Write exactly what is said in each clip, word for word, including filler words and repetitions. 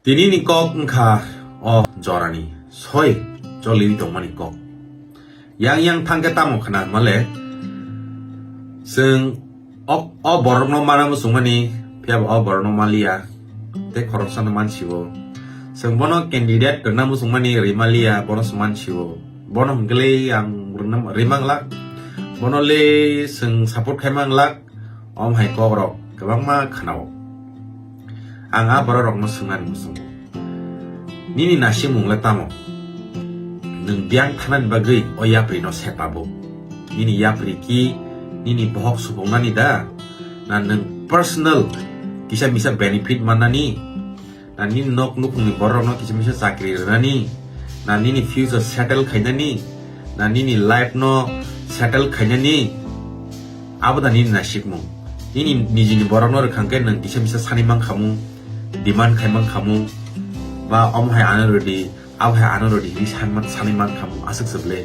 Tini ni kok wngkha o jorani soi choliwi tongmani kok. Yang yang thangkhe tamo khna hwnmale, chwng o, o borokno mana muchungmani, phiyaba o borokno maliya, tei khoroksano mansio. Chwng bono candidate rwna muchungmani rwimaliya, bono se mansio. Bono hwnkhe le ang rwna, rwimang lak, bono le chwng support khaimang lak, om hai kokrok kwbangma khnao. Ang a bororokno swngnani muchungo, nini nasimung le tamo? Nwng biyang thanani bagwi o yaprino setabo? Nini yapri ki nini bohok subungnani da? Na nwng personal kisa misa benefit mannani? Na nini nok nukhungni bororokno kisa misa chakri rwnani? Na nini future settle khainani? Na nini life no settle khainani? Abo da nini nasikmung. Nini nijini borokno rwkhang khe nwng kisa misa sani mankhamu, demand khai mankhamu, ba omo hai ano rwdi, abo hai ano rwdi hinwi sanman-, sanwi mankhamu, aswk se ble.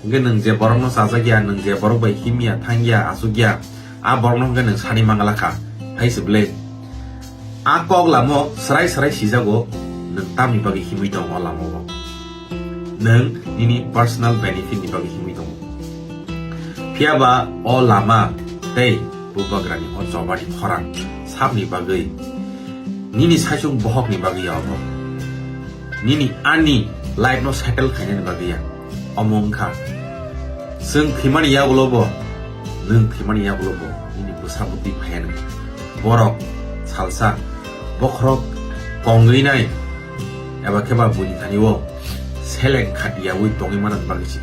Hwnkhe nwng je borokno chajak ya, nwng je borok bai himya, thangya, achukya, a borokno hwnkhe nwng sani mangala kha, hai se ble. A kok lamo srai srai sijago, nwng tamni bagwi himwi tongo o lamao. Nwng nini personal benefit ni bagwi himwi tongo. Phiyaba o lama tei bubagrani o jobani khorang sabni bagwi, nini saichung bohokni bagwi ya obo. Nini ani life no settle khainani bagwi ya. Omo wngkha, chwng thwimani yagulo bo, nwng thwimani yagulo bo, nini bwsa bwtwi phaiya nang. Borok salsa bokhorok kongwi nai, eba khe ba buini thani o seleng khatiyawi tongwi manani bagwi se.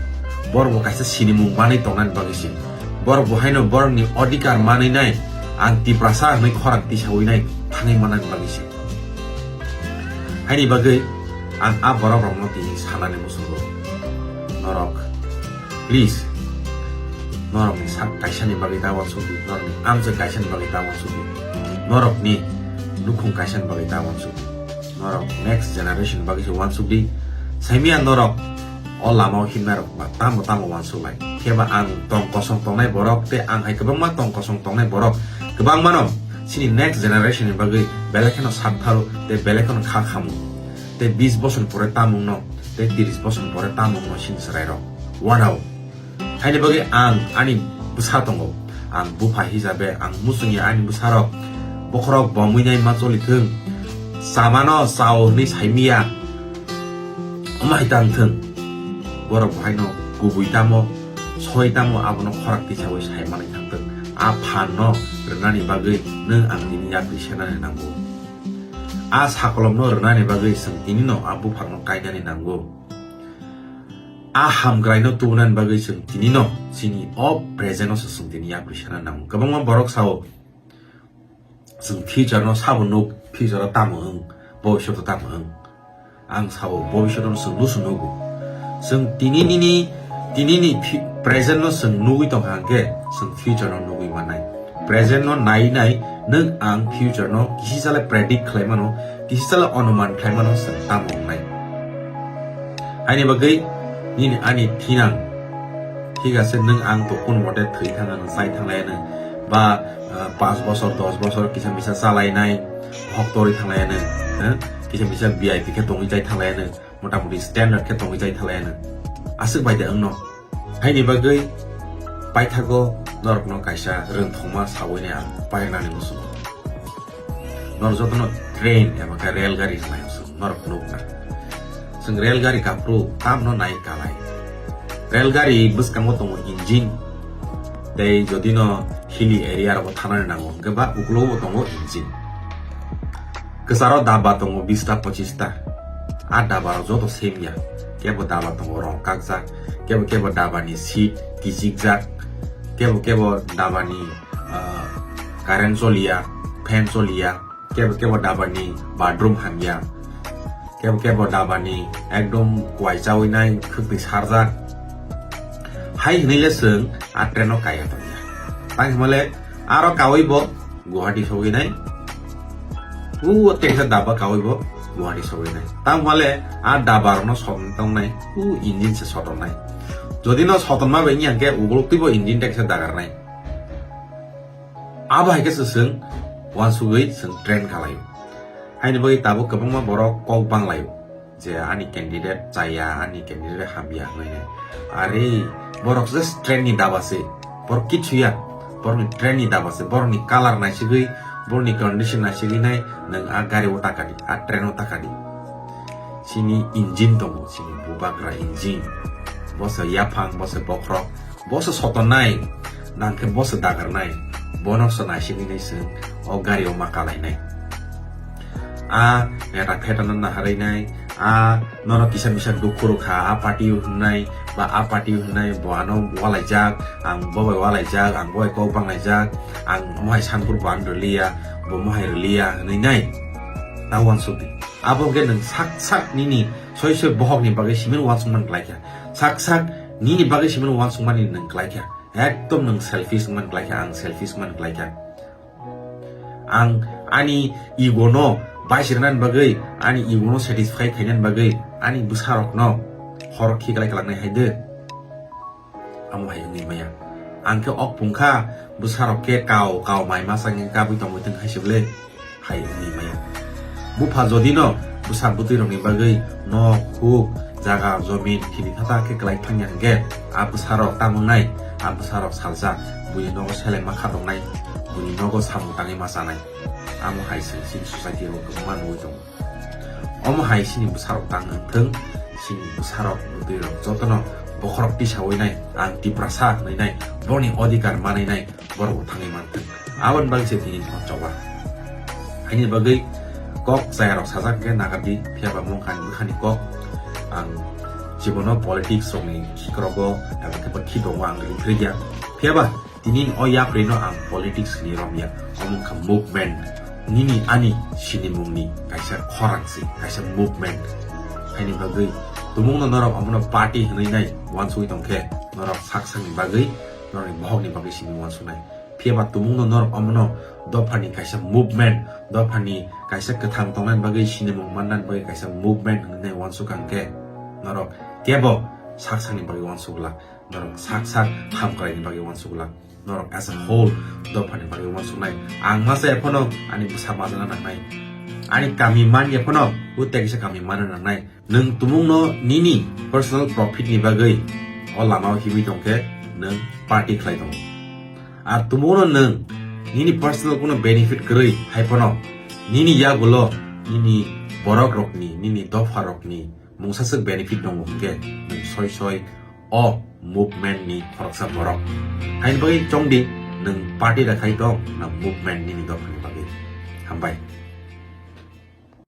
Borok bo kaisa sinimung manwi tongnani bagwi se. Borok bo haino borokni odhikar manwi nai, ang Tiprasa hwnwi khorang tisawi nai thangwi manani bagwi se. Haini bagwi ang a borok rokno tini sanani muchungo. Norok, please, norokni sak kaisani bagwi ta uansukdi, norokni amchai kaisani bagwi ta uansukdi, norokni nukhung kaisani bagwi ta uansukdi, norok next generation bagwi se uansukdi. Saimia norok o lamao himnai rok ba tamo tamo uansuk lai. Phiya ba ang tong kosong tongnai borok tei ang hai kwbangma tong kosong tongnai borok kwbangma no chini next generation ni bagwi belai kheno sak tharo tei belai kheno kha khamu. Tei bis bosor pore tamung no tei tris bosor pore tamung no chini chwrai rok wanao. Haini bagwi ang ani bwsa tongo. Ang bupha hisabe ang muchungya ani bwsarok bokhorok bomwi nai ma choli thung. Chamano chao hwnwi saimiya. Omo hai tang thung. Borok bo haino kubui tamo, soi tamo abono khorang tisawi sai manwi thang thung. A phan no rwnani bagwi nwng ang tini yapri senani nango. A sakolom no rwnani bagwi chwng tini no a buphang no kainani nango. A hamkrai no tubunani bagwi chwng tini no chini o present no se chwng tini yapri sana nango. Kwbangma borok sao, chwng future no sabo nuk, future o tamo wng, bobishoto tamo wng. Ang sao, bobishoto no chwng nusu nugo. Chwng tini nini, tini ni fi-, present no chwng nugwi tongkha hwnkhe, chwng future no nugwi mannai. Present no nai nai nwng ang future no kisi sale predict khlai mano, kisi sale onuman khlai mano chwng tamo wngnai. Haini bagwi nini ani thinang, thik ase, nwng ang to kun mote thwi thang, ang chai thang lai nwng, ba, ah, panch bosor, dos bosor kisa misa chalainai, hok torwi thang lai nwng, eh? Kisa misa V I P khe tongwi chai thang lai nwng, mota moti standard khe tongwi chai thang lai nwng. Aswk bai de wngno. Haini bagwi paithago norokno kaisa rwngthoma sawi nai ang pairnani muchungo. Norok jotono train eba khe rail gari hwnwi ang chwng norok nukna. Chwng rail gari kaphru tamno nai kalai. Rail gari bwskango tongo engine, tei jodi no hilly area rogo thanani nango hwnkhe ba ukulogo tongo engine. Kwcharo daba tongo bista pochista. A daba rok joto same ya. Kebo daba tongo rong kakjak, kebo kebo daba ni seat kichikjak, kebo kebo daba ni, ah, current choliya, fan choliya, kebo kebo daba ni bathroom hamya, kebo kebo daba ni ekdom kuai chawi nai khwtwi sarjak. Hai hwnwi le chwng a train o kaiya tongya. Tang hwnmale aro kawi bo Guwahati sogwi nai. U teksa daba kawi bo Guwahati sogwi nai. Tang hwnmale a daba rokno sotwi tongnai. U engine se sotonnai. Jodi no sotonma bai wngya hwnkhe ukuluk twi bo engine teksa dagarnai. Abo hai khe se chwng uansugwi chwng train kalaio. Haini bagwi tabuk kwbangma borok kok banglaio je ani candidate chaya, ani candidate hamya hwnwi nai. Are borok just trend ni daba se, borok kichu ya, borok ni trend ni daba se, borok ni color naisigwi, borok ni condition naisigwi nai nwng a gari o takadi, a train o takadi. Chini engine tongo, chini bubagra engine. Bo se yaphang, bo se bokhorok, bo se sotonai, nangkhe bo se dagarnai, bono se naisigwi nai se o gari o ma kalainai. A neta phetano naharwi nai, a nono kisa misa dukhu rwkha, a party o hwnnai, ba a party o hwnnai, bo ano walaijak, ang bo bai walaijak, ang bo bai kok banglaijak, ang mohai sanpur bo ano rwliya, bo mohai rwliya hwnwi nai. Ta uansuk di. Abo hwnkhe nwng sak sak nini soi soi bohokni bagwi simi uansukmani klaikha. Sak sak nini bagwi simi uansukmani nwng klaikha. Ekdom nwng selfish wngmani klaikha, ang selfish wngmani klaikha. Ang ani ego no baisirnani bagwi, ani ego no satisfy khainani bagwi, ani bwsarokno hor khiklai kwlangnai hai de. Amo hai wngwi maya. Ang khe ok pungkha, bwsarok khe kau kau mai masa wngwi kabwi tongwi thwng hai se bwle. Hai wngwi maya. Bupha jodi no bwsa bwtwi rokni bagwi nok, huk, jaga, jomin, thini thata khe kwlai thangya hwnkhe, a bwsarok tamo wngnai, a bwsarok salsa, buini nogo seleng ma kha tongnai, buini nogo samung tangwi ma chanai. Amo hai se chini society o kwbangma nugwi tongo. Omo hai chini bwsarok tang wng thwng, chini bwsarok bwtwi rok jotono bokhorok tisawi nai, ang Tiprasa hwnwi nai, boni odhikar manwi nai, borok bo thangwi man thwng. Aboni bagwi se tini no choba. Haini bagwi kok chaya rok sajak khe nagardi, phiya ba mungkhani bwkhani kok ang jibono politics rokni khikrogo eba khe bo khitongo ang ri phirya. Phiya ba tini o yapri no ang politics ni romya, omo wngkha movement. Nini ani sinimungni kaisa khorang se, kaisa movement. Haini bagwi tumungno norok omono party hwnwi nai uansugwi tongkhe, norok sak sakni bagwi, norokni bohokni bagwi simi uansuknai. Phiya ba tumungno norok omono dophani kaisa movement, dophani kaisa kwthang tongnani bagwi, sinimung mannani bagwi kaisa movement hwnwi nai uansuk kha hwnkhe, norok kebo sak sakni bagwi uansuk glak. Norok sak sak hamkraini bagwi uansuk glak. Norok as a whole dophani bagwi uansuknai. Ang masa ephono ani bwsa majana nangnai. Ani kami man ephono o tekisa kami mana nangnai. Nwng tumungno nini personal profit ni bagwi o lama o himwi tongkhe nwng party khlai tongo. Ar tumungno nwng nini personal kuno benefit kwrwi hai phano nini yagulo nini borok rokni, nini dopha rokni mungsa swk benefit tongo hwnkhe nwng soi soi o movement ni khoroksa borok. Haini bagwi chongdi, nwng party da khai tong na movement nini dophani bagwi. Hambai.